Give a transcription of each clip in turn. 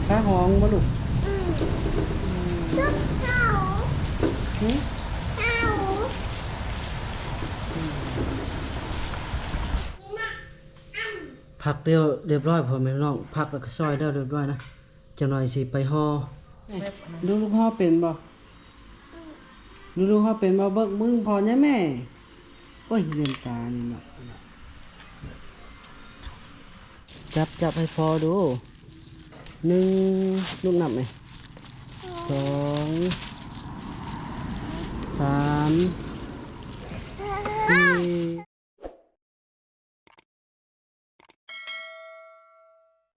ປາຮ້ອງບໍ່ລູກ? ຫຶ? ຜັກແລ້ວຮຽບຮ້ອຍ ພໍ່ແມ່ພີ່ນ້ອງ, ຜັກແລ້ວກໍຊອຍແລ້ວຮຽບຮ້ອຍນະ, ຈັກໜ່ອຍຊິໄປຫໍ່. ດູລູກຫໍ່ເປັນບໍ່? ດູລູກຫໍ່ເປັນບໍ່? ເບິ່ງມືພໍ່ແດ່ແມ່. ໂອ້ຍ ເວນຕານີ້ເນາະ. ຈັບ ຈັບໃຫ້ພໍ່ດູ. ໜຶ່ງ ລູກນັບແມ່. ສອງ ສາມ ສີ່.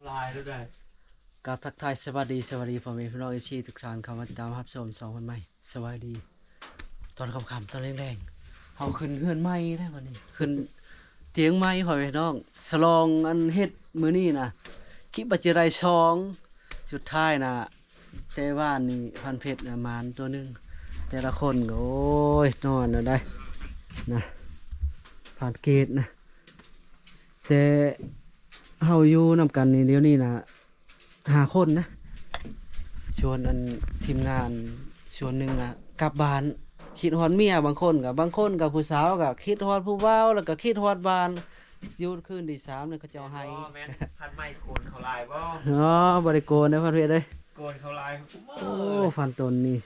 ຫຼາຍແລ້ວໄດ໋. ກາບທັກທາຍສະຫວັດດີ ສະຫວັດດີພໍ່ແມ່ພີ່ນ້ອງ ເອັຟຊີ ທຸກທ່ານ ເຂົ້າມາຕິດຕາມຮັບຊົມຊ່ອງເພິ່ນໃໝ່. ສະຫວັດດີຕອນຄ່ຳໆ ຕອນແລງໆ ເຮົາຂຶ້ນເຮືອນໃໝ່ແລ້ວບັດນີ້ ຂຶ້ນຕຽງໃໝ່ພໍ່ແມ່ພີ່ນ້ອງ. ສະຫຼອງອັນເຮັດມື້ນີ້ນະ ຄິດວ່າຈະໄດ້ສອງ ສຸດທ້າຍນະ ແຕ່ວານນີ້ພານເພັດນະ ໝານຕົວໜຶ່ງ. ແຕ່ລະຄົນກໍ ໂອ້ຍ ນອນແລ້ວໄດ໋ນະ ພານເກດນະ. ແຕ່ເຮົາຢູ່ນຳກັນນີ້ ດຽວນີ້ນະ ຫ້າຄົນນະ. ສ່ວນອັນທີມງານສ່ວນໜຶ່ງນະ ກັບບ້ານ ຄິດຮອດເມຍ. ບາງຄົນກໍ ບາງຄົນກໍ ຜູ້ສາວກໍຄິດຮອດຜູ້ບ່າວ ແລ້ວກໍຄິດຮອດບ້ານ. ຢູ່ຄືນທີສາມນີ້ ເຂົາເຈົ້າໄຫ້. ອໍ ແມ່ນພັນໄມ້ໂກນເຂົາຫຼາຍບໍ່? ອໍ ບໍ່ໄດ້ໂກນເດີ້ ພັນເພັດເອີຍ. ໂກນເຂົາຫຼາຍ. ໂອ້ ພັນຕົ້ນນີ້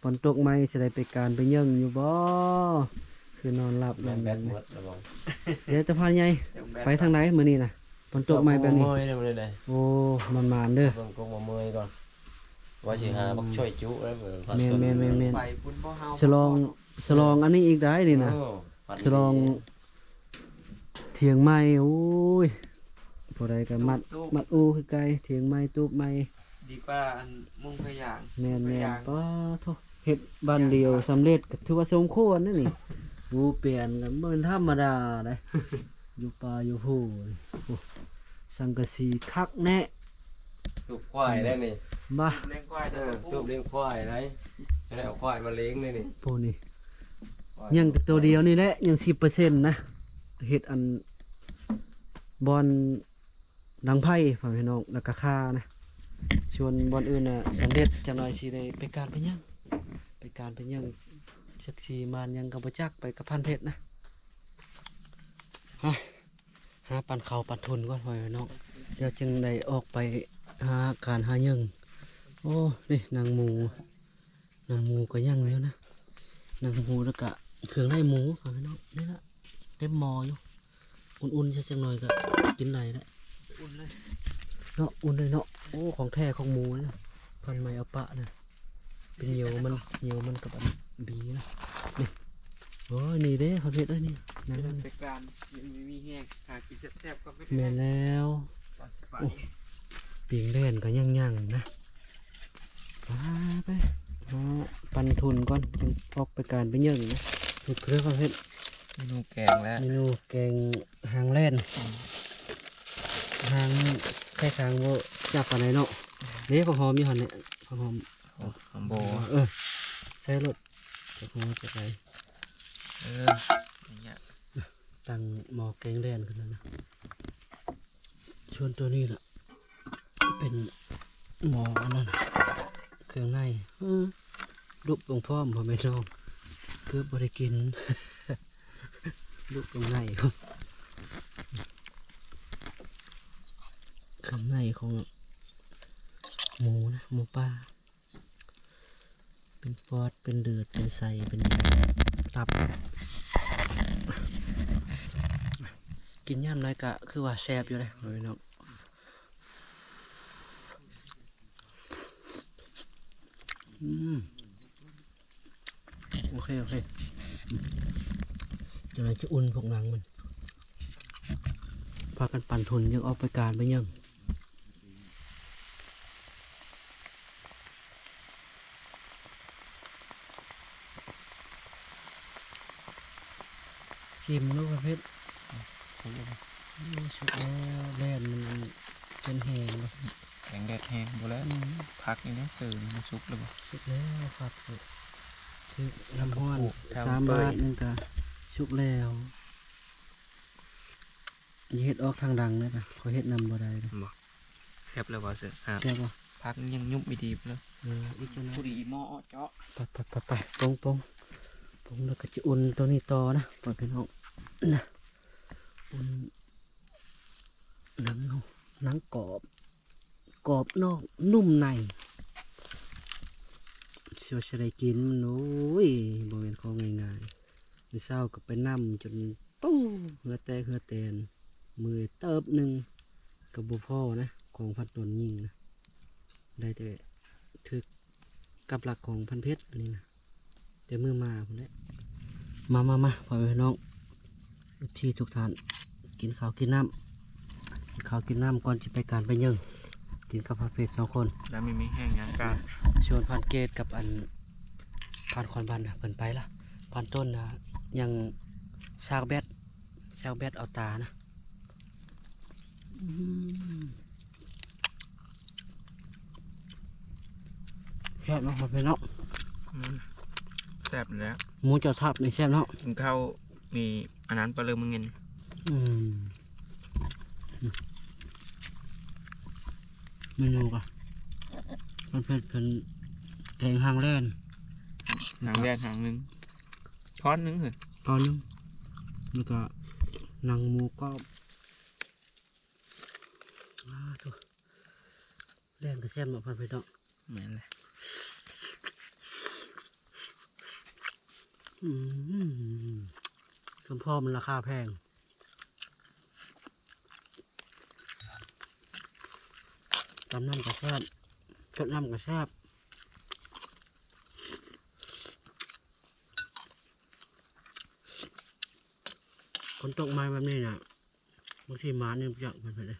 ຝົນຕົກໃໝ່ຊິໄດ້ໄປການໄປເຍິງຢູ່ບໍ່? ຄືນອນຫຼັບແມ່ນແບັດໝົດແລ້ວບໍ່? ເດ ຕາພານໃຫຍ່ ໄປທາງໃດມື້ນີ້ນະ? ຝົນຕົກໃໝ່ແບບນີ້ ໂອ້ ໝານໆເດີ້. ເບິ່ງກົກມາເມີຍກ່ອນ ວ່າຊິຫາບັກຊ່ອຍຈຸແລ້ວ. ແມ່ນໆໆໆ ໄປພຸ້ນບໍ່ເຮົາ ສະຫຼອງ ສະຫຼອງອັນນີ້ອີກໄດ໋ນີ້ນະ. ໂອ້ ສະຫຼອງ ຖຽງໃໝ່. ໂອ້ຍ ຜູ້ໃດກໍມັດ ມັດອູຄືໄກ່ ຖຽງໃໝ່ ຕູບໃໝ່ ດີກວ່າອັນມຸງພະຍາງ. ແມ່ນໆ ປາໂທ້ ເຮັດບ້ານດຽວສຳເລັດກໍຖືວ່າສົມຄວນນະນີ້. ໂອ້ ປ່ຽນກໍບໍ່ແມ່ນທຳມະດາເດ້ ຢູ່ປ່າຢູ່ພູ. ໂອ້ ສັງກະສີຄັກແນ່. ຕູບຄວາຍໄດ້ນີ້ ບ້າ ຕູບລ້ຽງຄວາຍໄດ້. ແລ້ວເອົາຄວາຍມາລ້ຽງໄດ້ນີ້. ໂອ້ ນີ້ ຍັງແຕ່ໂຕດຽວນີ້ແຫຼະ ຍັງສິບເປີເຊັນນະ. ເຮັດອັນບ່ອນດັງໄຟ ພໍ່ແມ່ພີ່ນ້ອງ ແລ້ວກໍຄານະ. ສ່ວນບ່ອນອື່ນນະ ສຳເລັດ. ຈັກໜ່ອຍຊິໄດ້ໄປການໄປຫຍັງ ໄປການໄປຫຍັງ ຈັກຊິມານຫຍັງກໍບໍ່ຈັກ. ໄປກັບພັນເພັດນະ. ຮະ ຫາປັນເຂົ້າປັນທຸນກ່ອນ ພໍ່ແມ່ພີ່ນ້ອງ ດຽວຈຶ່ງໄດ້ອອກໄປຫາການຫາເຫຍື່ອງ. ໂອ້ ນີ້ໜັງໝູ ໜັງໝູກໍຍັງຢູ່ນະ ໜັງໝູ ແລ້ວກະເຄື່ອງໃນໝູ ພໍ່ແມ່ພີ່ນ້ອງ. ນີ້ລະ ເຕັມໝໍ້ຢູ່ ອຸ່ນໆ ຈັກໜ່ອຍກໍກິນໄດ້ແລ້ວ. ອຸ່ນເລີຍເນາະ ອຸ່ນເລີຍເນາະ. ໂອ້ ຂອງແທ້ຂອງໝູນະ ພັນໄມ້ອາປະນະ. ເປັນໜຽວມັນ ໜຽວມັນກັບອັນບີນະ ນີ້. ໂອ້ຍ ນີ້ເດ້ ເຂົາເຮັດໄວ້ນີ້ ໜັງມັນ ໄປການ ມີແຮງຫາກິນແຊບໆກ່ອນ. ແມ່ນແລ້ວ. ໂອ້ ປີງແລ່ນກໍຍັງໆນະ. ໄປໆ ຫາປັນທຸນກ່ອນ ຈຶ່ງອອກໄປການໄປເຫຍື່ອງນະ. ເຮັດເພື່ອເຂົາເຮັດ ເມນູແກງແລ້ວ ເມນູແກງຫາງແລ່ນ. ຫາງໄຂ່ຄາງບໍ່ຈັບປານໃດເນາະ. ເດ້ ຜັກຫອມຢູ່ຫັ້ນແຫຼະ ຜັກຫອມ. ຫອມບໍ່? ເອີ ໃສ່ໂລດ ຈັກຫົວຈັກໃດ. ເອີ ນີ້ ຕັ້ງໝໍ້ແກງແລ່ນຂຶ້ນແລ້ວນະ. ສ່ວນຕົວນີ້ລະ ເປັນໝໍ້ອັນນັ້ນ ເຄື່ອງໃນ. ເອີ ລຸກລົງພ້ອມ ພໍ່ແມ່ນ້ອງ ເກືອບບໍ່ໄດ້ກິນ. ລຸກລົງໃນ ເຄື່ອງໃນຂອງໝູນະ ໝູປ່າ. ເປັນປອດ ເປັນເລືອດ ເປັນໄສ້ ເປັນຕັບ. ກິນຍາມໃດກະຄືວ່າແຊບຢູ່ເດ້ ພີ່ນ້ອງ. ອືມ ໂອເຄ ໂອເຄ. ອືມ ຈັ່ງໃດຈະອຸ່ນພວກໜັງມັນ. ພາກັນປັນທຸນ ຍັງອອກໄປການໄປຫຍັງ. ຊີມເບິ່ງດູ ປະເພດ. ໂອ້ ສຸກແລ້ວ ແລ່ນມັນຈົນແຫ້ງແລ້ວ. ແສງແດດແຮງບໍ່ແລ້ວ. ອືມ ຜັກນີ້ແຫຼະ ເສີມມັນສຸກແລ້ວບໍ່? ສຸກແລ້ວ ຜັກສຸກ ຖືກນ້ຳຮ້ອນ ສາມບາດໜຶ່ງກະສຸກແລ້ວ. ຢ່າເຮັດອອກທາງດັງເດີ ຂ້ອຍເຮັດນຳບໍ່ໄດ້ເດີ. ບໍ່ ແຊບແລ້ວບໍ່ເສີມ? ແຊບບໍ່? ຜັກຍັງຍຸບອີ່ດີເລີຍ. ເອີ ອີກຈັກໜ້ອຍ ພໍດີໝໍ້ເຈາະ. ໄປໆໆໆ ປົງໆ ປົງແລ້ວກໍຈະອຸ່ນໂຕນີ້ຕໍ່ນະ ພໍ່ແມ່ພີ່ນ້ອງນະ. ອຸ່ນໜັງ ໜັງກອບ ກອບນອກນຸ້ມໃນ ຊິວ່າຊິໄດ້ກິນມັນ ໂອ້ຍ ບໍ່ແມ່ນຂອງງ່າຍໆ. ມື້ເຊົ້າກໍໄປນຳຈົນ ໂອ້ ເຫື່ອແຕກເຫື່ອແຕນ ເມື່ອຍເຕີບໜຶ່ງ ກໍບໍ່ພໍນະ ຂອງພັນຕົ້ນຍິງນະ ໄດ້ແຕ່ຖືກກັບຫຼັກຂອງພັນເພັດອັນນີ້ນະ ແຕ່ມື້ມາພຸ້ນແຫຼະ. ມາໆໆ ພໍ່ແມ່ພີ່ນ້ອງ ເອັຟຊີ ທຸກທ່ານ ກິນເຂົ້າກິນນ້ຳ ກິນເຂົ້າກິນນ້ຳກ່ອນຊິໄປການໄປເຍິງ ກິນກັບພັນເພັດສອງຄົນ ແລ້ວມີ ມີແຮງຍ່າງການ. ສ່ວນພັນເກດກັບອັນ ພັນຄອນບັນນະ ເພິ່ນໄປລະ ພັນຕົ້ນນະ ຍັງຊາກແບັດ ຊາກແບັດເອົາຕານະ. ອືມ ແຊບເນາະ ພໍ່ແມ່ພີ່ນ້ອງເນາະ. ອືມ ແຊບແລ້ວ ໝູເຈົ້າທັບນີ້ແຊບເນາະ. ກິນເຂົ້າມີອັນນັ້ນປະເລີມມື້ເຢັນ. ອືມ ເມນູກໍ ເພິ່ນເຮັດເປັນແກງຫາງແລ່ນ ຫາງແລ່ນຫາງໜຶ່ງ ທ່ອນໜຶ່ງເຮີ້ຍ ທ່ອນໜຶ່ງ ແລ້ວກໍໜັງໝູກອບ. ອ້າໂທ້ ແລ່ນກໍແຊບເນາະ ພັນເພັດເນາະ. ແມ່ນແຫຼະ. ອືມ ສົມພໍມັນລາຄາແພງ. ຕຳນ້ຳກໍແຊບ ຊົດນ້ຳກໍແຊບ. ຝົນຕົກມາແບບນີ້ນະ ບາງທີໝານີ້ບໍ່ຈັກ ເພິ່ນເດ້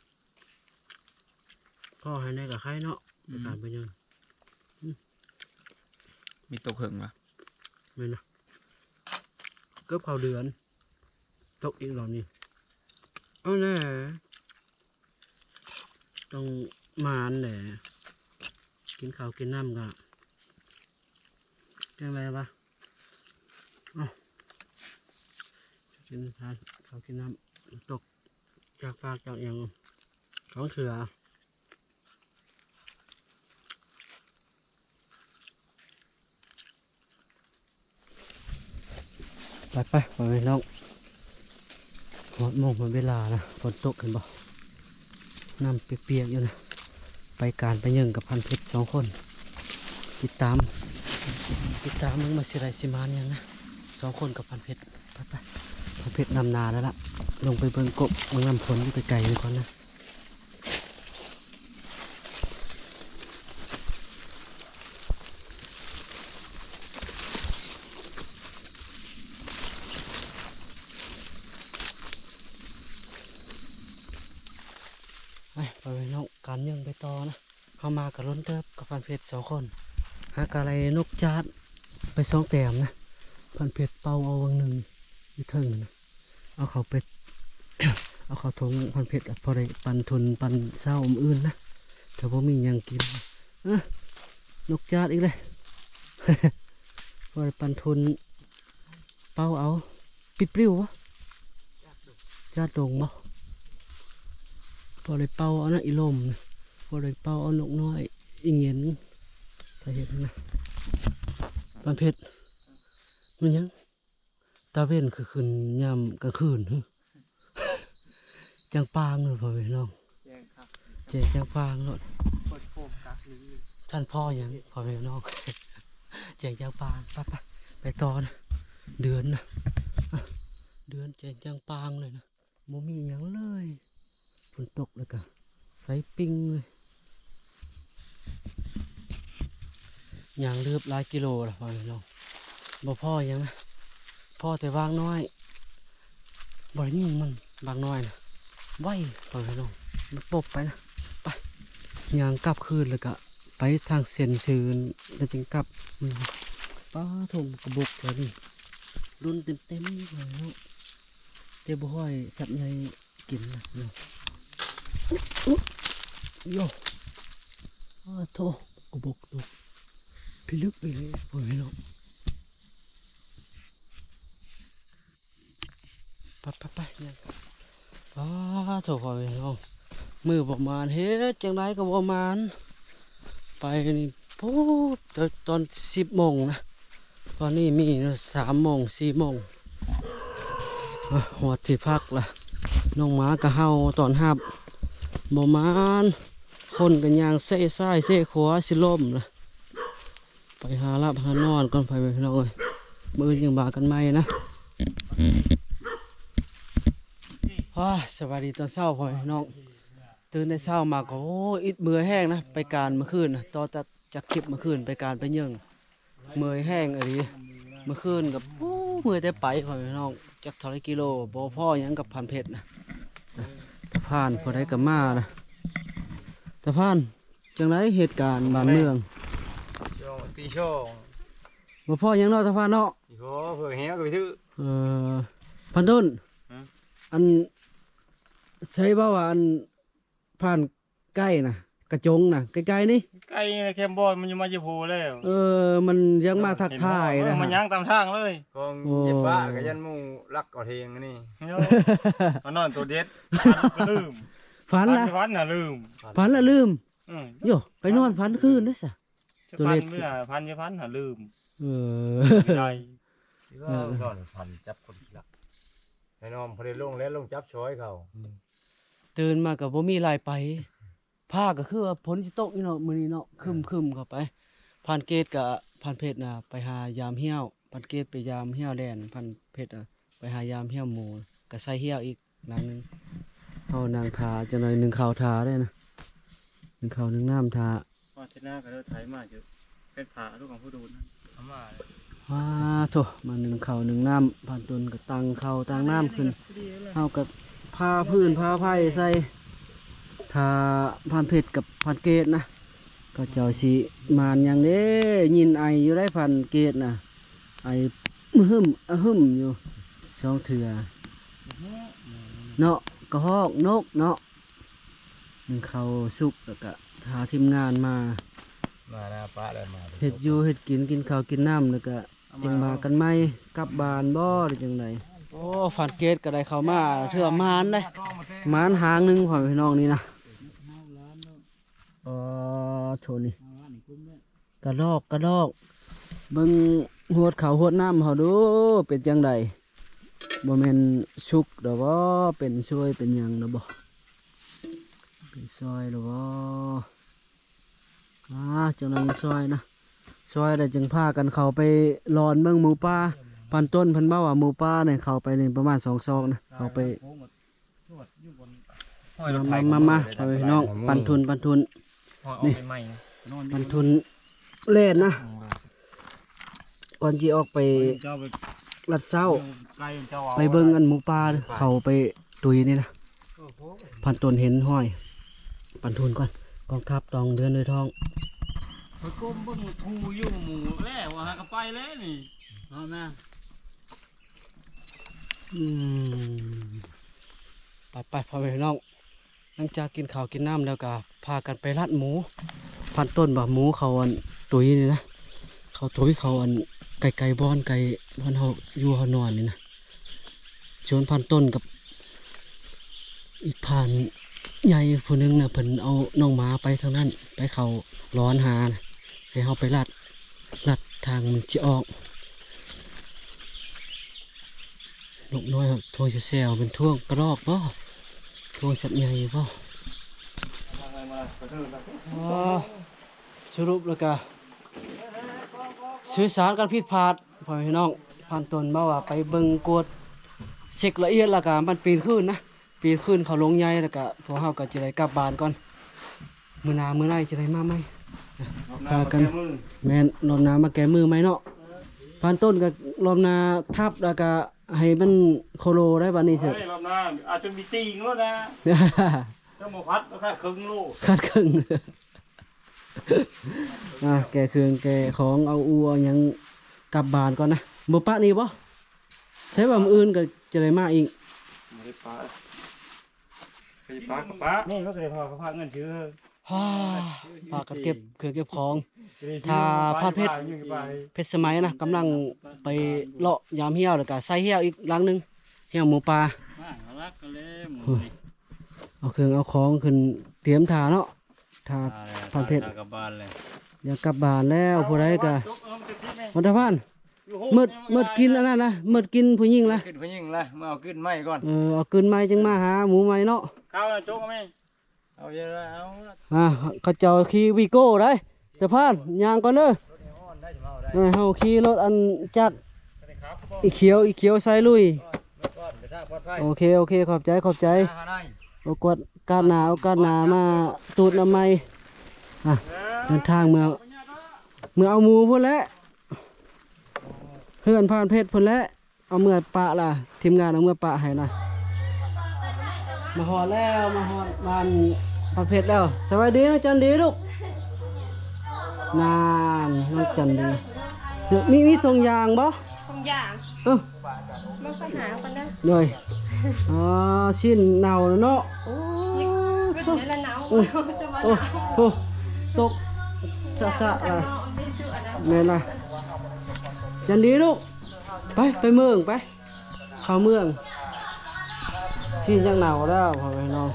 ພໍໃຫ້ແດ່ກໍໄຄເນາະ. ອືມ ການໄປຍັງ ອືມ ມີຕົກເຫິງວະ. ແມ່ນນະ ເກືອບເຂົ້າເດືອນ ຕົກອີກລອບນີ້. ເອົາແນ່ ຕ້ອງໝານແຫຼະ ກິນເຂົ້າກິນນ້ຳກໍຈັ່ງໃດວະ. ເອົ້າ ກິນເຂົ້າກິນນ້ຳ ຕົກຈາກຟາກຈາກຫຍັງ ຂອງເສືອ. ໄປໆ ພໍ່ແມ່ພີ່ນ້ອງ ຮອດໂມງຮອດເວລາລະ ຝົນຕົກ ເຫັນບໍ່ ນ້ຳປຽກໆຢູ່ນະ. ໄປການໄປເຍິງກັບພັນເພັດສອງຄົນ ຕິດຕາມ ຕິດຕາມເບິ່ງວ່າຊິໄດ້ຊິມານຫຍັງນະ ສອງຄົນກັບພັນເພັດ. ໄປໆ ພັນເພັດນຳໜ້າແລ້ວລະ ລົງໄປເບິ່ງກົກເບິ່ງນ້ຳຝົນຢູ່ໄກໆນີ້ກ່ອນນະ. ໄປ ພໍ່ແມ່ພີ່ນ້ອງ ການເຍິງໄປຕໍ່ນະ. ເຮົາມາກໍດົນເຕີບກັບພັນເພັດສອງຄົນ ຫາກະໄລ່ນົກຈາດໄປສອງແຕ້ມນະ. ພັນເພັດເປົ່າເອົາຫວ່າງໜຶ່ງຢູ່ເທິງນະ ເອົາເຂົ້າໄປ ເອົາເຂົ້າຖົງພັນເພັດ ພໍໄດ້ປັນທຸນປັນເຊົ້າມື້ອື່ນນະ ຖ້າບໍ່ມີຫຍັງກິນ. ເອີ ນົກຈາດອີກແລ້ວ ພໍໄດ້ປັນທຸນ ເປົ່າເອົາ ປິດປລິວບໍ? ຈາດດົງບໍ? ພໍໄດ້ເປົ່າເອົານະ ອີລົມນະ ພໍໄດ້ເປົ່າເອົານົກນ້ອຍ ອີເຫງັນ ຖ້າເຫັນນະ. ບັນເພັດ ແມ່ນຫຍັງ ຕາເວັນຄືຂຶ້ນຍາມກາງຄືນຫື? ຈັ່ງປາງເນາະ ພໍ່ແມ່ພີ່ນ້ອງ ແຈ້ງຄັກ ແຈ້ງຈັ່ງປາງໂລດ. ເປີດໂຄມກັກໜຶ່ງ ທ່ານພໍ່ຫຍັງ ພໍ່ແມ່ພີ່ນ້ອງ ແຈ້ງຈັ່ງປາງ. ໄປໆ ໄປຕໍ່ນະ ເດືອນນະ ເດືອນແຈ້ງຈັ່ງປາງເລີຍນະ ບໍ່ມີຫຍັງເລີຍ. ຝົນຕົກແລ້ວກະໃສປິງເລີຍ. ຍ່າງລືບຫຼາຍກິໂລລະ ພໍ່ແມ່ພີ່ນ້ອງ ບໍ່ພໍຫຍັງນະ ພໍແຕ່ຫວ່າງນ້ອຍ ບໍ່ໄດ້ຍິງມັນ ຫວ່າງນ້ອຍນະ ໄວ ພໍ່ແມ່ພີ່ນ້ອງ ມັນປົບໄປນະ. ໄປ ຍ່າງກັບຄືນແລ້ວກະໄປທາງເສັ້ນຊື່ນ ແລ້ວຈຶ່ງກັບ. ປາໂທ້ ກະບົກແຖວນີ້ ລຸ້ນເຕັມໆ ເລີຍເນາະ. ແຕ່ບໍ່ຄ່ອຍສັດໃຫຍ່ກິນນະເນາະ. ໂຢ ອາໂທ ກະບົກຕົກພິລຶກອີ່ຫຼີ ພໍ່ແມ່ພີ່ນ້ອງ. ໄປໆໆ ຍ່າງກັບ. ອາໂທ ພໍ່ແມ່ພີ່ນ້ອງ ມື້ບໍ່ໝານ ເຮັດຈັ່ງໃດກໍບໍ່ໝານ. ໄປນີ້ ໂອ້ ແຕ່ຕອນສິບໂມງນະ ຕອນນີ້ມີສາມໂມງ ສີ່ໂມງ ອາ ຮອດທີ່ພັກລະ. ນ້ອງໝາກະເຫົ່າຕ້ອນຮັບ ບໍ່ໝານ ຄົນກະຍ່າງເຊຊ້າຍເຊຂວາ ຊິລົ້ມລະ. ໄປຫາຫຼັບຫານອນກ່ອນ ພໍ່ແມ່ພີ່ນ້ອງເອີຍ ມື້ອື່ນຈັ່ງວ່າກັນໃໝ່ນະ. ອາ ສະບາຍດີຕອນເຊົ້າ ພໍ່ແມ່ພີ່ນ້ອງ. ຕື່ນແຕ່ເຊົ້າມາກໍ ໂອ້ ອິດເມື່ອຍແຮງນະ ໄປການມື້ຄືນນະ ຕໍ່ຈາກ ຈາກຄລິບມື້ຄືນ ໄປການໄປເຍິງ ເມື່ອຍແຮງອີ່ຫຼີ. ມື້ຄືນກໍ ໂອ້ ເມື່ອຍແຕ່ໄປ ພໍ່ແມ່ພີ່ນ້ອງ ຈັກເທົ່າໃດກິໂລ ບໍ່ພໍຫຍັງກັບພານເພັດນະ. ຕາພານ ຜູ້ໃດກໍມານະ ຕາພານ. ຈັ່ງໃດເຫດການບ້ານເມືອງ? ຕີສອງ ບໍ່ພໍຫຍັງເນາະ ຕາພານເນາະ. ໂອ້ ເພື່ອແຮງກໍໄປຊື້. ເອີ ພັນຕົ້ນ ຮະ? ອັນ ໃສເວົ້າວ່າ ອັນ ຜ່ານໄກນະ ກະຈົງນະ ໄກໆນີ້ ໄກນະ ແຄມບອນມັນຢູ່ມາຢູ່ໂພແລ້ວ. ເອີ ມັນຍັງມາທັກທາຍນະ ມັນຍ່າງຕາມທາງເລີຍ. ຂອງ ໂອ້ ເຢັບປະກະຢ້ານໝູລັກເອົາເທງອັນນີ້. ໂອ້ ມັນນອນໂຕເດັດ ຝັນກໍລືມ ຝັນລະ ຝັນນະລືມ ຝັນລະລືມ. ເອີ ໂຢ ໄປນອນຝັນຄືນເດ້ຊະ ໂຕເລັກ ຝັນຢູ່ຝັນຫາລືມ. ເອີ ໄດ້ ເອີ ນອນຝັນຈັບຄົນຂີ້ລັກ ໄປນອນ ພໍໄດ້ລົງແລ້ວ ລົງຈັບຊອຍເຂົາ. ຕື່ນມາກໍບໍ່ມີລາຍໄປ ຟ້າກໍຄືວ່າຝົນຊິຕົກຢູ່ເນາະ ມື້ນີ້ເນາະ ຄຶ້ມໆເຂົ້າໄປ. ພານເກດກັບພານເພັດນະ ໄປຫາຢາມຫ້ຽວ ພານເກດໄປຢາມຫ້ຽວແລ່ນ ພານເພັດ ໄປຫາຢາມຫ້ຽວໝູ ກະໃສ່ຫ້ຽວອີກຫຼັງໜຶ່ງ. ເຮົານັ່ງຖ້າຈັກໜ່ອຍ ໜຶ້ງເຂົ້າຖ້າເດ້ນະ ໜຶ້ງເຂົ້າໜຶ້ງນ້ຳຖ້າ. ວ່າເທນາກໍເລີໄຖມາຢູ່ ເປັນຜ້າລູກຂອງຜູ້ດູນນະ ເອົາມາ. ອ້າໂທ້ ມາໜຶ້ງເຂົ້າໜຶ້ງນ້ຳ ພານຕົ້ນກໍຕັ້ງເຂົ້າຕັ້ງນ້ຳຂຶ້ນ. ເຮົາກໍພາພື້ນພາໄຟໃສ່ ຖ້າພານເພັດກັບພານເກດນະ ເຂົາເຈົ້າຊິມານຫຍັງເດ້. ຍິນໄອຢູ່ໄດ໋ ພານເກດນະ ໄອ ອະຫຶ້ມ ອະຫຶ້ມຢູ່ສອງເທື່ອເນາະ ກະຮອກນົກເນາະ. ໜຶ້ງເຂົ້າສຸກ ແລ້ວກະຖ້າທີມງານມາ ມານາປະແລ້ວ ມາເຮັດຢູ່ເຮັດກິນ ກິນເຂົ້າກິນນ້ຳ ແລ້ວກະຈຶ່ງວ່າກັນໃໝ່ ກັບບ້ານບໍ່ ຫຼືຈັ່ງໃດ. ໂອ້ ພານເກດກໍໄດ້ເຂົ້າມາ ຖືວ່າໝານເດ້ ໝານຫາງໜຶ່ງ ພໍ່ແມ່ພີ່ນ້ອງນີ້ນະ. ອໍ ໂທ້ນີ້ ກະດອກ ກະດອກ ເບິ່ງຮວດເຂົ້າຮວດນ້ຳເຮົາດູ ເປັນຈັ່ງໃດ? ບໍ່ແມ່ນສຸກດອກບໍ? ເປັນຊວຍເປັນຫຍັງດອກບໍ? ເປັນຊອຍດອກບໍ? ອາ ຈັ່ງໃດຊອຍນະ ຊອຍແລ້ວຈຶ່ງພາກັນເຂົ້າໄປລອນເບິ່ງໝູປ່າ. ພັນຕົ້ນເພິ່ນເວົ້າວ່າໝູປ່ານີ້ເຂົ້າໄປນີ້ປະມານສອງຊອກນະ ເຂົ້າໄປ ມາ ມາ ມາ ພໍ່ແມ່ພີ່ນ້ອງ ປັນທຶນ ປັນທຶນ ນີ້ ປັນທຶນແລ່ນນະ ກ່ອນຊິອອກໄປລັດເຊົ້າ ໄປເບິ່ງອັນໝູປ່າ ເຂົ້າໄປຕຸຍນີ້ນະ. ພັນຕົ້ນເຫັນຫ້ອຍ ປັນທຶນກ່ອນ ກອງທັບຕອງເດືອນດ້ວຍທ້ອງ ຂ້ອຍກົ້ມເບິ່ງຄູ່ຢູ່ໝູແລ້ວ ຫາກໍໄປແລ້ວນີ້ ເອົານະ. ອືມ ໄປໆ ພໍ່ແມ່ພີ່ນ້ອງ ຫຼັງຈາກກິນເຂົ້າກິນນ້ຳແລ້ວກໍພາກັນໄປລັດໝູ. ພັນຕົ້ນວ່າໝູເຂົາອັນຕຸຍນີ້ນະ ເຂົາຕຸຍ ເຂົາອັນ ໃກ້ໆບ່ອນ ໃກ້ບ່ອນເຮົາຢູ່ເຮົານອນນີ້ນະ. ສ່ວນພັນຕົ້ນກັບອີກພານໃຫຍ່ຜູ້ໜຶ່ງນະ ເພິ່ນເອົານ້ອງໝາໄປທາງນັ້ນ ໄປເຂົ້າລອນຫານະ ໃຫ້ເຮົາໄປລັດ ລັດທາງມັນຊິອອກ. ນົກນ້ອຍ ທ້ອງແຊວໆ ເປັນທ້ອງກະດອກບໍ? ທ້ອງສັດໃຫຍ່ບໍ? ອໍ ສະຫຼຸບແລ້ວກະສື່ສານກັນຜິດພາດ ພໍ່ແມ່ພີ່ນ້ອງ. ພັນຕົ້ນເວົ້າວ່າໄປເບິ່ງກວດເຊັກລະອຽດ ແລ້ວກະມັນປີນຄືນນະ ປີນຄືນເຂົ້າໂລງໃຫຍ່ ແລ້ວກະພວກເຮົາກໍຈະໄດ້ກັບບ້ານກ່ອນ. ມື້ໜ້າມື້ໃນຈະໄດ້ມາໃໝ່ ພາກັນ ແມ່ນ ລອບໜ້າມາແກ້ມືໃໝ່ເນາະ. ພັນຕົ້ນກໍລອບໜ້າທັບ ແລ້ວກໍໃຫ້ມັນໂຄໂລໄດ້ບາດນີ້ເສີ. ໂອ້ຍ ລອບໜ້າອາດຈະມີຕີງໂລດນະ ເຈົ້າບໍ່ພັດ ຂາດເຄິ່ງໂລ ຂາດເຄິ່ງ. ອ່າ ແກ່ເຄື່ອງແກ່ຂອງ ເອົາອູ່ເອົາຫຍັງກັບບ້ານກ່ອນນະ. ບໍ່ປະນີ້ບໍ? ໃຊ່ວ່າມື້ອື່ນກໍຈະໄດ້ມາອີກ? ບໍ່ໄດ້ປະ ໃຜປະກໍປະ ນີ້ກໍໄດ້ພໍກັບພາເງິນຊື້. ພາກັນເກັບເຄື່ອງເກັບຂອງ ຖ້າພາເພັດ ເພັດສະໄໝນະ ກຳລັງໄປເລາະຢາມຫ້ຽວ ແລ້ວກະໃສ່ຫ້ຽວອີກຫຼັງໜຶ່ງ ຫ້ຽວໝູປ່າ. ເອົາເຄື່ອງເອົາຂອງຂຶ້ນຕຽມຖ້າເນາະ. ຫາ ອ່າ ພັນເພັດ ຢາກກັບບ້ານແລ້ວ ຢາກກັບບ້ານແລ້ວ. ຜູ້ໃດກະ ວັນທະພັນ ໝົດ ໝົດກິນອັນນັ້ນນະ ໝົດກິນຜູ້ຍິງລະ ຂຶ້ນຜູ້ຍິງລະ ມາເອົາຂຶ້ນໃໝ່ກ່ອນ. ເອີ ເອົາຂຶ້ນໃໝ່ຈຶ່ງມາຫາໝູ່ໃໝ່ເນາະ. ເຂົ້ານະ ຈົກເອົາແມ່ ເອົາເອົາ ອ່າ ເຂົາເຈົ້າຂີ່ວີໂກ້ໄດ໋ ຕາພານ ຍ່າງກ່ອນເດີ. ເອີ ເຮົາຂີ່ລົດອັນຈັກ ອີຂຽວ ອີຂຽວໃສ່ລຸຍ. ໂອເຄ ໂອເຄ ຂອບໃຈ ຂອບໃຈ. ໂອກາດ ກາດໜ້າ ໂອກາດໜ້າມາຕູດນຳໃໝ່. ອ່ະ ເດີນທາງເມືອ ເມືອເອົາໝູພຸ້ນແຫຼະ ເຮືອນພານເພັດພຸ້ນແຫຼະ. ເອົາເມືອປະລະ ທີມງານເອົາເມືອປະໃຫ້ນະ. ມາຮອດແລ້ວ ມາຮອດບ້ານປະເພັດແລ້ວ. ສະບາຍດີນ້ອງຈັນດີລູກ. ນານ ນ້ອງຈັນດີ ມີ ມີຖົງຢາງບໍ່? ຖົງຢາງ ເອີ ເບິ່ງໄປຫາເພິ່ນເດີ. ໂດຍ ອໍ ຊີ້ນເນົ່າແລ້ວເນາະ. ໂອ້ ກິນແລ້ວເນົ່າ ອືມ ຈະວ່າ ໂອ້ ເນົ່າ ໂອ້ ຕົກສະສະລະ. ແມ່ນລະ ຈັນດີລູກ. ໄປ ໄປເມືອງ ໄປ ເຂົ້າເມືອງ. ຊີ້ນຍັງເນົ່າແລ້ວ ພໍ່ແມ່ນ້ອງ.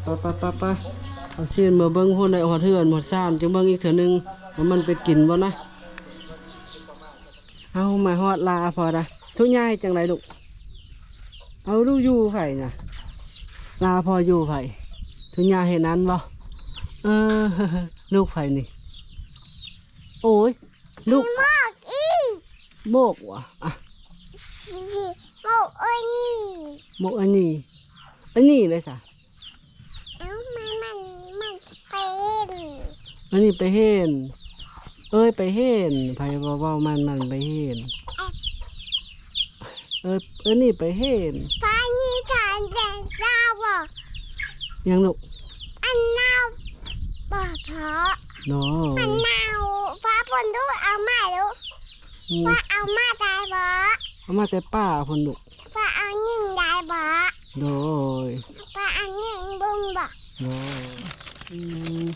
ໄປ ໄປ ໄປ ໄປ ເອົາຊີ້ນມາເບິ່ງພຸ້ນ ໄດ້ຮອດເຮືອນຮອດຊານ ຈຶ່ງເບິ່ງອີກເທື່ອໜຶ່ງວ່າມັນເປັນກິນບໍ່ນະ. ເອົາ ມາຮອດລາພໍ່ລະ. ທຸຍາເຮັດຈັ່ງໃດລູກ? ເອົາ ລູກຢູ່ໃຜນະ? ລາພໍ່ຢູ່ໃຜ? ທຸຍາເຮັດນັ້ນບໍ່? ເອີ ລູກໃຜນີ້? ໂອ້ຍ ລູກ ໝົກອີ ໝົກຫວາ? ອ່ະ ຊິໝົກອັນນີ້ ໝົກອັນນີ້ ອັນນີ້ເລີຍຊະ. ເອົາ ມັນ ມັນ ມັນໄປເຫັນ ອັນນີ້ໄປເຫັນ ເອີຍໄປເຫັນ. ໃຜເວົ້າ ເວົ້າ ມັນ ມັນໄປເຫັນ ເອີຍ ເອີຍ ນີ້ໄປເຫັນ ຟ້ານີ້ການແດງຊາວບໍ່? ຫຍັງລູກ? ອັນເນົ່າບໍ່ພໍ ໂດຍ ມັນເນົ່າ ຟ້າຝົນດູເອົາມາດູ ອືມ ວ່າເອົາມາໄດ້ບໍ່? ເອົາມາແຕ່ປ່າພຸ້ນລູກ. ວ່າເອົາຍິງໄດ້ບໍ່? ໂດຍ ວ່າເອົາຍິງເບິ່ງບໍ່? ໂດຍ ອືມ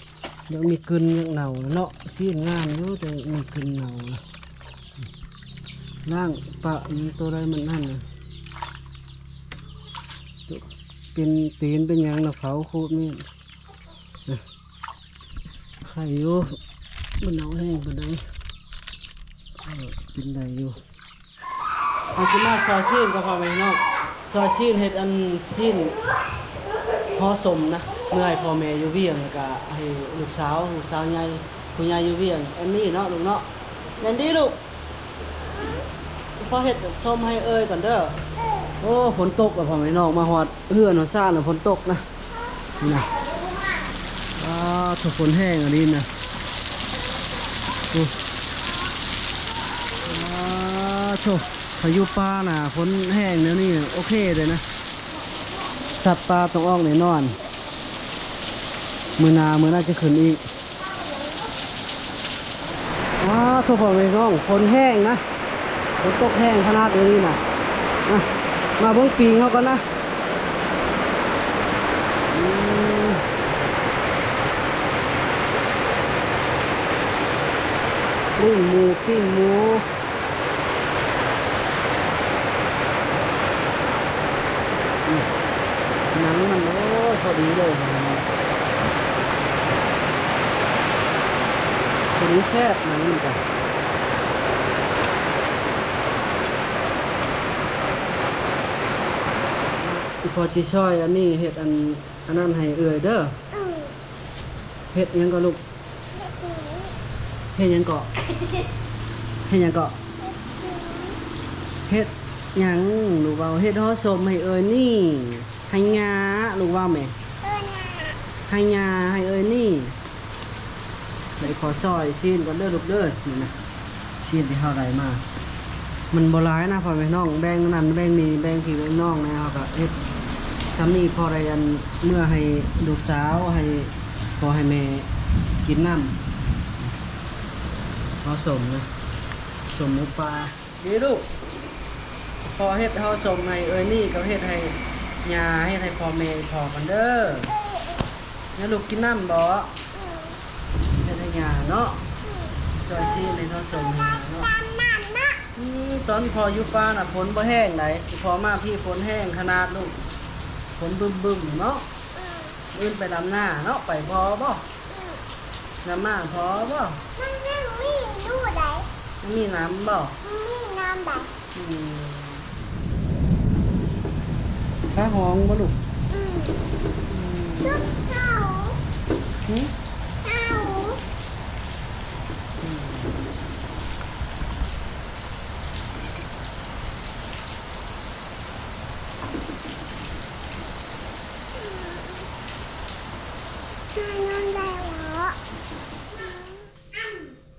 ຍັງມີກິ່ນຍັງເນົ່າເນາະ. ຊີ້ນງາມຢູ່ ແຕ່ມີກິ່ນເນົ່ານະ. ລ້າງປະຍັງໂຕໃດມັນນັ້ນນະ ເປັນຕີນເປັນຫຍັງນະ ເຂົາຂູດມີດນະ. ໄຂ່ຢູ່ ມັນເນົ່າແຮງປານໃດ ເອີ ກິນໄດ້ຢູ່. ເຮົາຊິມາຊອຍຊີ້ນກັບພໍ່ແມ່ເນາະ ຊອຍຊີ້ນເຮັດອັນຊີ້ນຫໍ່ສົ້ມນະ ເມືອໃຫ້ພໍ່ແມ່ຢູ່ວຽງ ແລ້ວກະໃຫ້ລູກສາວ ລູກສາວໃຫຍ່ ຜູ້ໃຫຍ່ຢູ່ວຽງ ແອນນີ້ເນາະ ລູກເນາະ ແອນນີ້ລູກ. ພໍ່ເຮັດສົ້ມໃຫ້ເອີຍກ່ອນເດີ. ໂອ້ ຝົນຕົກແລ້ວພໍ່ແມ່ນ້ອງ ມາຮອດເຮືອນຮອດຊານແລ້ວຝົນຕົກນະ. ນີ້ນະ ອ້າ ໂທ້ ຝົນແຮງອີ່ຫຼີນະ. ໂອ້ ອ້າ ໂທ້ ພາຍຸປ່ານະ ຝົນແຮງແນວນີ້ໂອເຄເລີຍນະ ສັດປ່າຕ້ອງອອກແນ່ນອນ. ມື້ໜ້າ ມື້ໜ້າຈະຂຶ້ນອີກ. ອ້າ ໂທ້ ພໍ່ແມ່ນ້ອງ ຝົນແຮງນະ ຝົນຕົກແຮງຂະໜາດດຽວນີ້ນະ. ມາ ມາເບິ່ງປີງເຮົາກ່ອນນະ. ອືມ ປີ້ງໝູ ປີ້ງໝູ. ໜັງມັນ ໂອ້ຍ ພໍດີເລີຍ ພໍດີແຊບ ໜັງມັນກະ. ອີ່ພໍ່ຈິຊ່ອຍອັນນີ້ເຮັດອັນ ອັນນັ້ນໃຫ້ເອື້ອຍເດີ. ເຮັດຫຍັງກໍລູກ? ເຮັດຫຍັງເກາະ? ເຮັດຫຍັງເກາະ? ເຮັດຫຍັງລູກເວົ້າ? ເຮັດຫໍ່ສົມໃຫ້ເອື້ອຍນີ້ ໃຫ້ຍ່າລູກເວົ້າແມ. ໃຫ້ຍ່າ ໃຫ້ເອື້ອຍນີ້. ໄດ້ຂໍຊອຍຊີ້ນກ່ອນເດີລູກເດີ ຊີ້ນນະ. ຊີ້ນທີ່ເຮົາໄດ້ມາ ມັນບໍ່ຫຼາຍນະ ພໍ່ແມ່ນ້ອງ ແບ່ງນັ້ນແບ່ງນີ້ ແບ່ງພີ່ແບ່ງນ້ອງນະ. ເຮົາກະເຮັດຊ່ຳນີ້ ພໍໄດ້ອັນເມືອໃຫ້ລູກສາວ ໃຫ້ພໍ່ໃຫ້ແມ່ກິນນຳ. ຫໍ່ສົມນະ ສົມໝູປ່າ. ດີລູກ ພໍ່ເຮັດຫໍ່ສົມໃຫ້ເອື້ອຍນີ້ ກັບເຮັດໃຫ້ຍ່າ ເຮັດໃຫ້ພໍ່ແມ່ພໍ່ກ່ອນເດີ. ແລ້ວລູກກິນນຳບໍ່? ເຮັດໃຫ້ຍ່າເນາະ ຊ່ອຍຊີ້ນໃຫ້ເນາະ ສົ່ງໃຫ້ເນາະ. ອືມ ຕອນພໍ່ຢູ່ປ່ານະ ຝົນບໍ່ແຮງໃດ໋ ພໍ່ມາພີ້ຝົນແຮງຂະໜາດລູກ ຝົນບຶ້ມໆເນາະ. ອືມ ເອີ ຂຶ້ນໄປດຳນາເນາະ ໄປພໍບໍ່? ອືມ ດຳນາພໍບໍ່? ມັນຍັງມີຢູ່ໃດ໋ ຍັງມີນ້ຳບໍ່? ມັນມີນ້ຳໃດ໋? ອືມ ຂາຫອງບໍ່ລູກ? ອືມ ອືມ ເຈົ້າ ຫື? ເຈົ້າ ອືມ.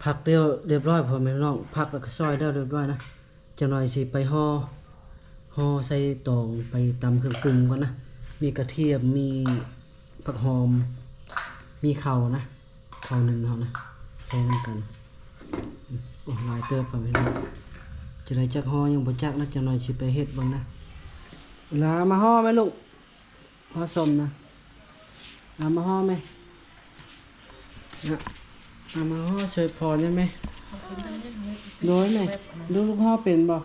ຜັກແລ້ວຮຽບຮ້ອຍ ພໍ່ແມ່ພີ່ນ້ອງ ຜັກແລ້ວກໍຊອຍແລ້ວຮຽບຮ້ອຍນະ. ຈັກໜ່ອຍຊິໄປຫໍ່ ຫໍ່ໃສ່ຕອງ ໄປຕຳເຄື່ອງປຸງກ່ອນນະ. ມີກະທຽມ ມີຜັກຫອມ ມີເຂົ້ານະ ເຂົ້າໜຶ່ງເຮົານະ ໃສ່ນຳກັນ. ໂອ້ ຫຼາຍເຕີບ ພໍ່ແມ່ພີ່ນ້ອງ ຈະໄດ້ຈັກຫໍ່ຍັງບໍ່ຈັກນະ. ຈັກໜ່ອຍຊິໄປເຮັດເບິ່ງນະ. ລາມາຫໍ່ແມ່ລູກ ຫໍ່ສົ້ມນະ ລາມາຫໍ່ແມ່ນະ. ເອົາມາຫໍ່ຊ່ວຍພໍ່ແດ່ແມ່. ໂດຍແມ່ ລູກຫໍ່ເປັນບໍ່?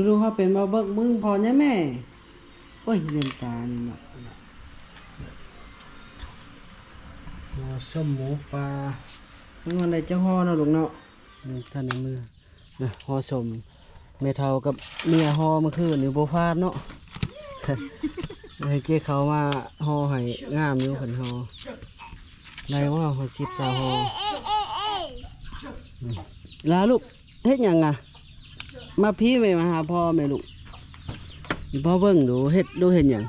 ລູກໆ ເຮົາເປັນບໍ່? ເບິ່ງມືພໍ່ແດ່ແມ່. ໂອ້ຍ ເຫຼັ້ນຕານີ້ເນາະ. ຫໍ່ສົ້ມໝູປ່າ ມັນວ່າໄດ້ຈັກຫໍ່ເນາະລູກເນາະ. ອືມ ທັນໃນມືນະ ຫໍ່ສົ້ມ ແມ່ເຖົ້າກັບເມຍຫໍ່ມື້ຄືນນີ້ບໍ່ພາດເນາະ. ໃຫ້ເຈ້ເຂົ້າມາຫໍ່ໃຫ້ ງາມຢູ່ ເພິ່ນຫໍ່ໄດ້ບໍ່? ຫົກສິບ ຊາວຫໍ່. ອືມ ລາລູກ ເຮັດຫຍັງອະ? ມາພີ້ແມ່ ມາຫາພໍ່ແມ່ລູກ. ອີ່ພໍ່ເບິ່ງດູ ເຮັດ ລູກເຮັດຫຍັງ?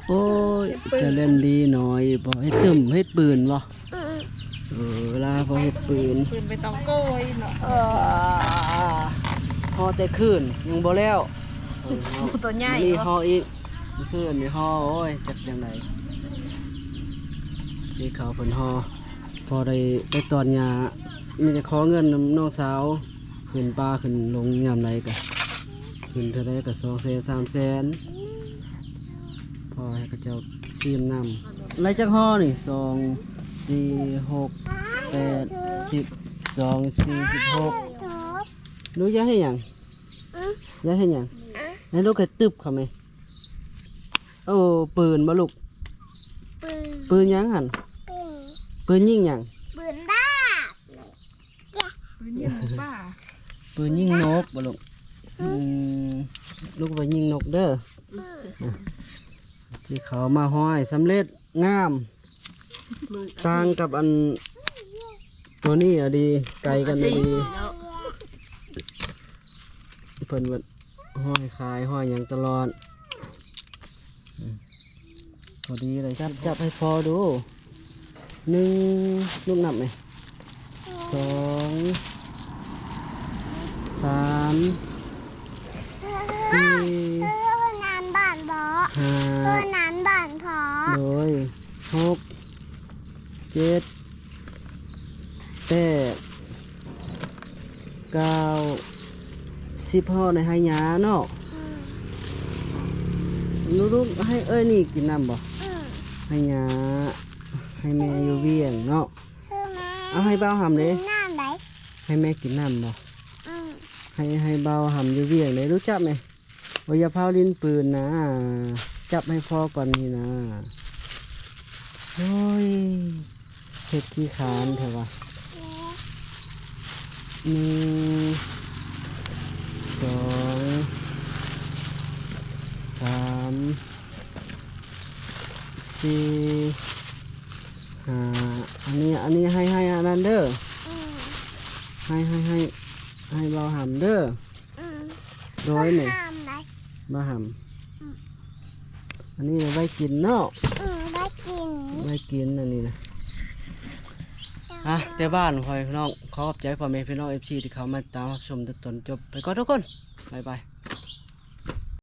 ໂອ້ຍ ຈະເຫຼັ້ນດີໜ້ອຍ ອີ່ພໍ່ເຮັດຕຶ້ມ ເຮັດປືນບໍ່? ອືມ ເອີ ລາພໍ່ເຮັດປືນ ປືນໄປຕ້ອງໂກຍເນາະ. ເອີ ຫໍ່ແຕ່ຄືນຍັງບໍ່ແລ້ວ. ໂຕໃຫຍ່ ມື້ນີ້ຫໍ່ອີກ ມື້ຄືນນີ້ຫໍ່. ໂອ້ຍ ຈັກຈັ່ງໃດ ຊິເຂົ້າເພິ່ນຫໍ່ ພໍໄດ້ໄປຕອນຫຍ້າ. ມີແຕ່ຂໍເງິນນຳນ້ອງສາວ ຂຶ້ນປ່າຂຶ້ນດົງຍາມໃດກະ ຂຶ້ນເທົ່າໃດກະສອງແສນ ສາມແສນ ພໍໃຫ້ເຂົາເຈົ້າຊີມນຳ. ໄດ້ຈັກຫໍ່ນີ້? ສອງ ສີ່ ຫົກ ແປດ ສິບ ສິບສອງ ສິບສີ່ ສິບຫົກ. ໜູຢາກເຮັດຫຍັງ? ອືມ ຢາກເຮັດຫຍັງ? ອືມ ໃຫ້ລູກເຮັດຕຶບເຂົາແມ່. ໂອ້ ປືນບໍ່ລູກ? ປືນ ປືນຫຍັງຫັ້ນ? ປືນ ປືນຍິງຫຍັງ? ປືນບ້າ ປືນຍິງໝູປ່າ ປືນຍິງນົກບໍ່ລູກ? ອືມ ອືມ ລູກໄປຍິງນົກເດີ. ອືມ ຊິເຂົ້າມາຫ້ອຍສຳເລັດ ງາມ ຕ່າງກັບອັນຕົວນີ້ອະດີ ໄກກັນອະດີ. ເພິ່ນວ່າຫ້ອຍຂາຍ ຫ້ອຍຫຍັງຕະຫຼອດ. ອືມ ພໍດີເລີຍ. ຈັບ ຈັບໃຫ້ພໍດູ. ໜຶ່ງ ລູກນັບແມ່. ສອງ ສາມ ສີ່ ເພິ່ນນານບ້ານບໍ່? ຫ້າ ເພິ່ນນານບ້ານພໍ. ໂດຍ ຫົກ ເຈັດ ແປດ ເກົ້າ ສິບ ເຮົາໄດ້ໃຫ້ຫຍ້າເນາະ. ອືມ ລູກໆ ໃຫ້ເອື້ອຍນີ້ກິນນ້ຳບໍ່? ອືມ ໃຫ້ຫຍ້າ ໃຫ້ແມ່ຢູ່ວຽງເນາະ. ເອີ ແມ່ ເອົາໃຫ້ບ່າວຫຳເດ້. ກິນນ້ຳໃດ? ໃຫ້ແມ່ກິນນ້ຳບໍ່? ອືມ ໃຫ້ ໃຫ້ບ່າວຫຳຢູ່ວຽງເດ້ ຮູ້ຈັກແມ່. ໂອ້ຍ ຢ່າຟ້າວຫຼິ້ນປືນນະ ຈັບໃຫ້ພໍກ່ອນນີ້ນະ. ໂອ້ຍ ເຮັດຂີ້ຄ້ານແທ້ວ່າ. ໜຶ່ງ ສອງ ສາມ ສີ່ ຫ້າ ອັນນີ້ ອັນນີ້ໃຫ້ ໃຫ້ອັນນັ້ນເດີ. ອືມ ໃຫ້ ໃຫ້ ໃຫ້ ໃຫ້ບ່າວຫຳເດີ. ອືມ ໂດຍແມ່ ບໍ່ຫ້າມ. ອືມ ອັນນີ້ໄວ້ກິນເນາະ. ອືມ ໄວ້ກິນ ໄວ້ກິນອັນນີ້ນະ. ອ່ະ ແຕ່ບ້ານພໍ່ແມ່ພີ່ນ້ອງ ຂໍຂອບໃຈພໍ່ແມ່ພີ່ນ້ອງ ເອັຟຊີ ທີ່ເຂົ້າມາຕິດຕາມຮັບຊົມແຕ່ຕົ້ນຈົບ. ໄປກ່ອນທຸກຄົນ ບາຍບາຍ.